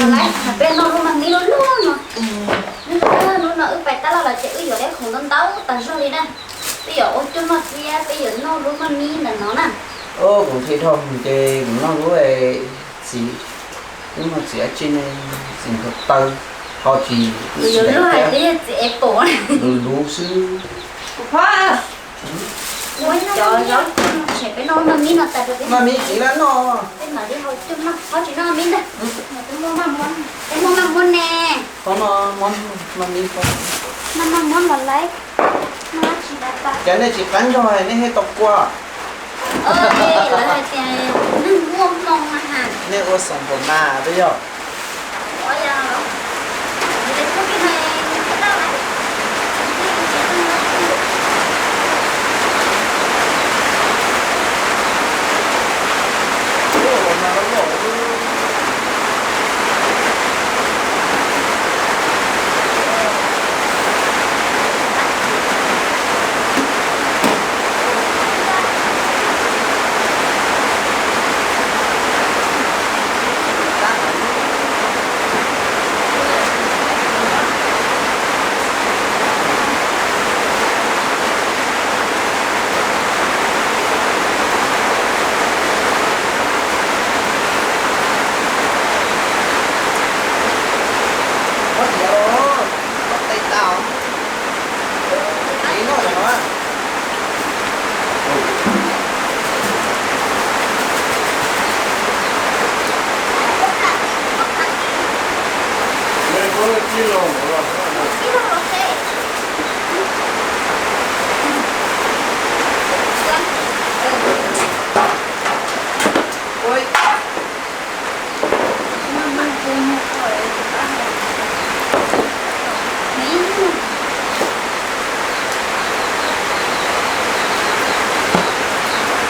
Lawv, peb noj lub maj mib lub lub no. Hnub no wb pais tab laj los ces wb yuav ib khoom ntau ntau tas zog li na. Peb yuav ua cuaj noj thiab peb yuav noj lub maj mib ntawm no na. Kuv nqhis dhau mus ces kuv noj lub txiv, lub no txiv dab tsi ne, txiv npua taw, ho tsis, kuv yuav lub hais tias txiv apple, luv luv xwb. Kuv phob, muab cov zaub tshem peb noj maj mib no tas rau peb. Maj mib txiv laj noj. Peb mam li hau cuaj noj, phob tsis noj maj mib ntag. Peb muaj maj muab ne. Phob noj maj mib, phob noj maj muab los lawm. Cov nej tsis qab nrog nej thiaj tau kua. Lawv hais tias neeg muaj hmoo na ha. Nej ua xoom npaum mas peb yog.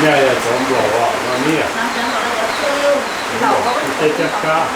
Nyaj yog txov nplaum os, no nib. Tej caj kab.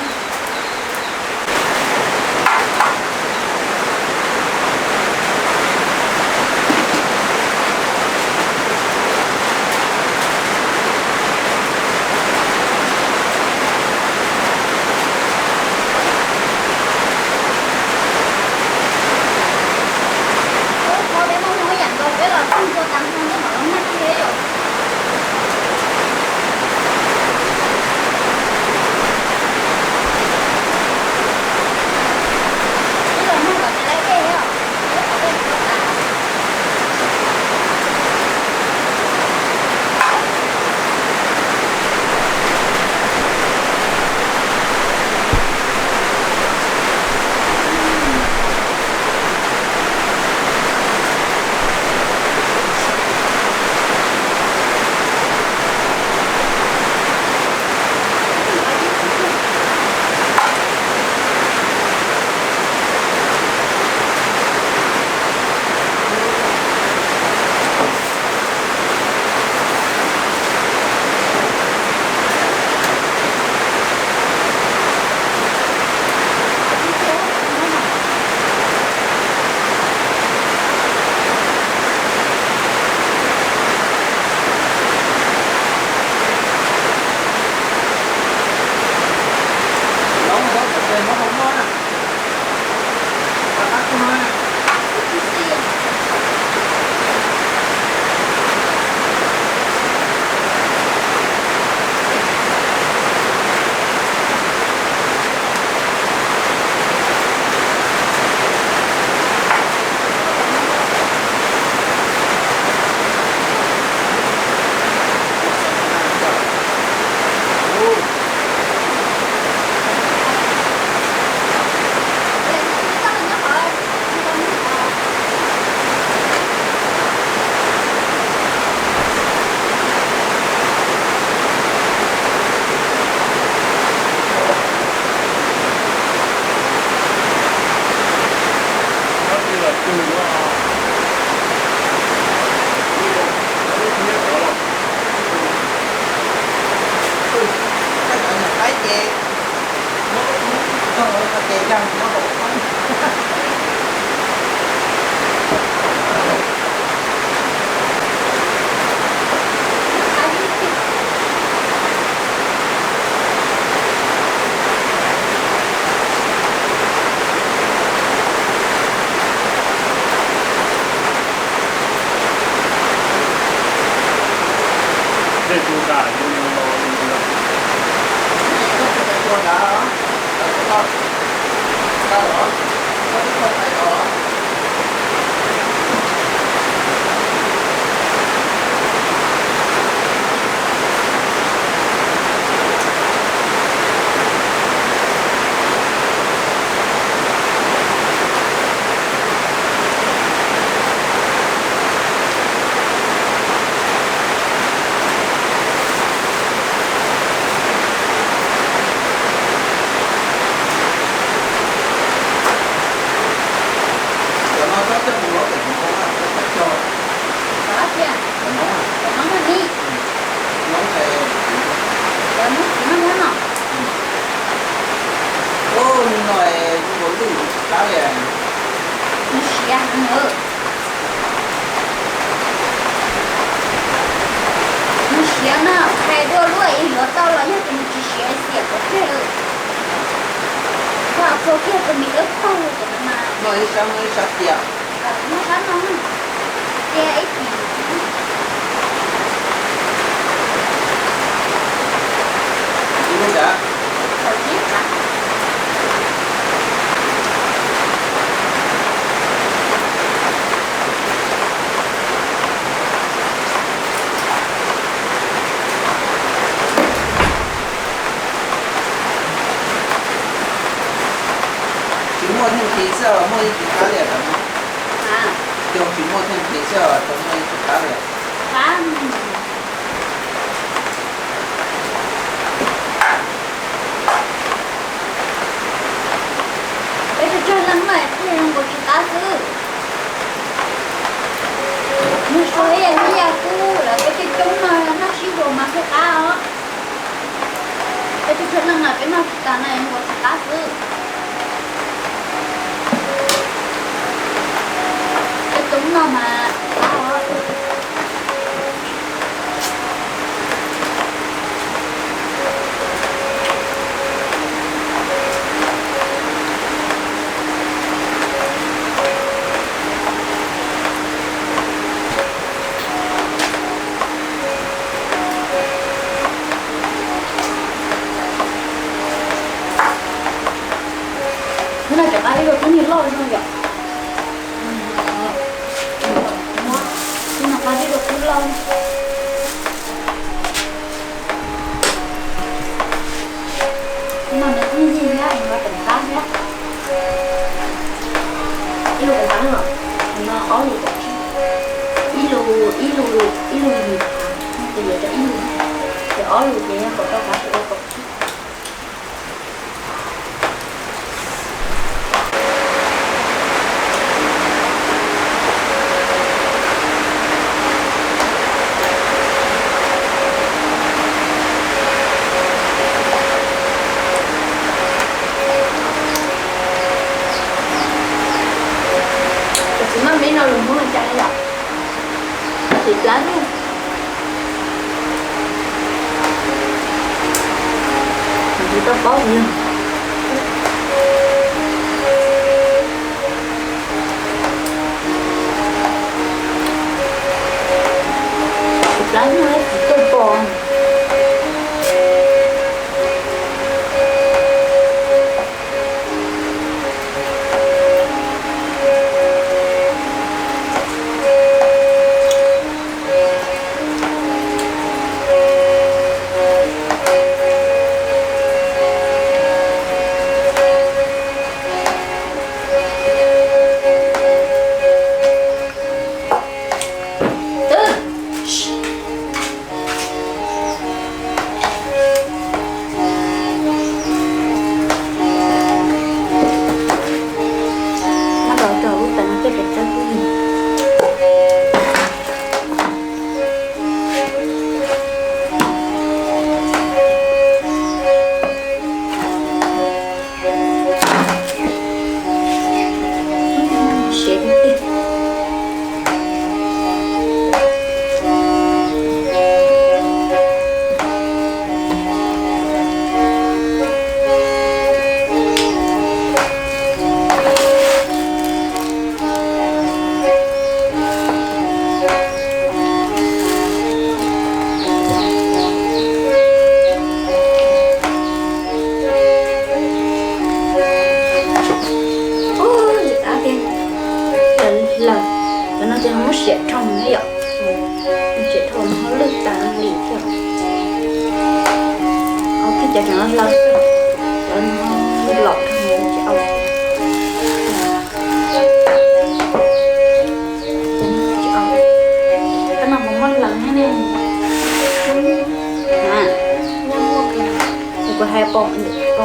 Cov no txhob coj mus lov pem hauv Hmoob, txhob coj. Cov dab tsi? Cov Hmoob. Cov Hmoob no ni. Hmoob es, cov Hmoob txiv Hmoob no. Ub, no es zoo nkaus lwj tsis qab li. Nws siav heev lawm. Nws siav no, hais dua lub es yuav tau los yog tias nws tsis siav xiam pov tseg lawm. Koj puas kiag tus me dawb paug tom no mas. Noj ib sab, noj ib sab cia. Noj sab no, cia ib chim. Ib lub nrad. Tsis muaj theej tis xwb os, muaj ib tug qab li os. Cog tsis muaj theej tis xwb os, tau muaj ib tug qab li. Peb tsawg tsawg leej no thiaj zoo nkaus tsis qab xwb. Nws suav ib yam li yam kuv lawv peb coob coob no noj sib luas mas thiaj qab os. Peb tsawg tsawg leej no peb noj tsis tas no zoo nkaus tsis qab xwb. Peb coob no mas qab os. Hnub no rov qab ib lub kub niag loj zoo yom. Hnub no qab ib lub kub loj. Hnub no nws kub yig thiab, nws ho teem qab thiab. Ib lub teem qab no, no ob lub kaum tsib. Ib lub, ib lub, ib lub yim, ces yuav cov ib lub, ces ob lub ces yog kaum rau qab, kaum tsib. Cov txiv maj me no lus Hmoob ua cas yom? Txiv plab nyuj. Muab siav dhau na yom, siav dhau ho lwj tas li thiab. Au, thiab cov tseem laus, cov no lwj laus dhau tsis au. Cov no puas muab laws thiab ne? Ces kuv hais puas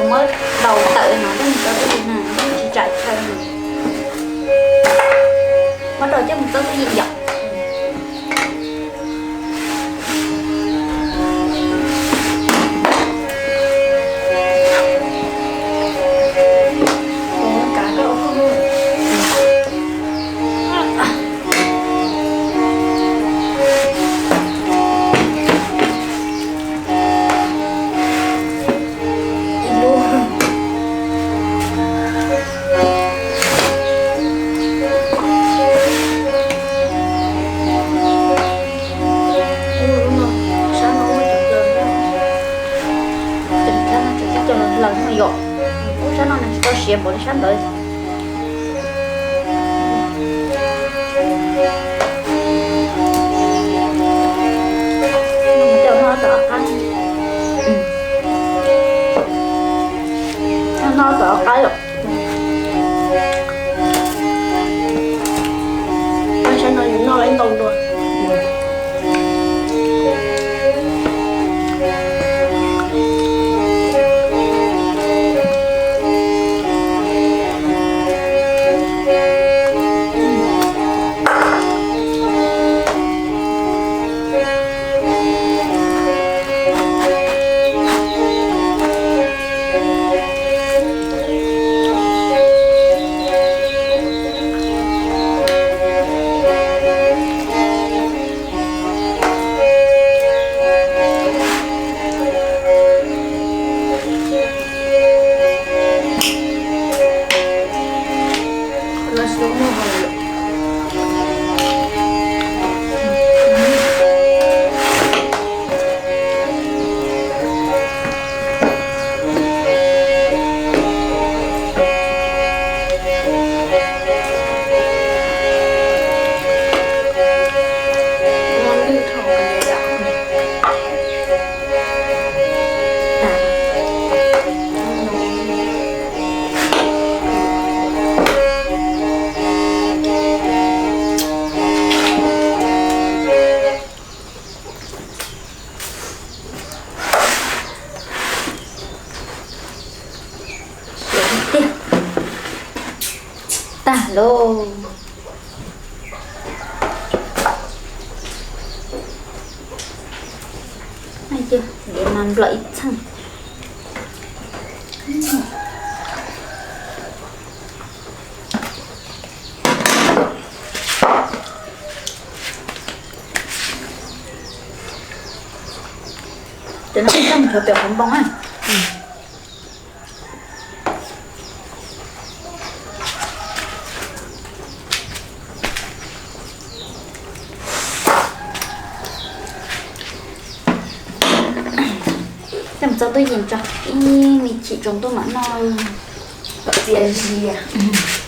muab daus tawm no thiab mus txog twj ywm na, tsis tsam chaw no. Muab daus coj mus txog twj ywm yom. Lawv no yom, ub, sab no nws tsis tau siav npaum li sab ntawd. Coj noj tom qab, noj tom qab lawm. Sab no yus noj ib ntau dua. Siav tiag. Tag lauj. Ntiav mas nplawm ib txheej. Cov no coj mus nchuav pem qhov npoo na. Coj mus txog twj ywm tso, ib me chim tsaus ntuj mam noj. Txias zias.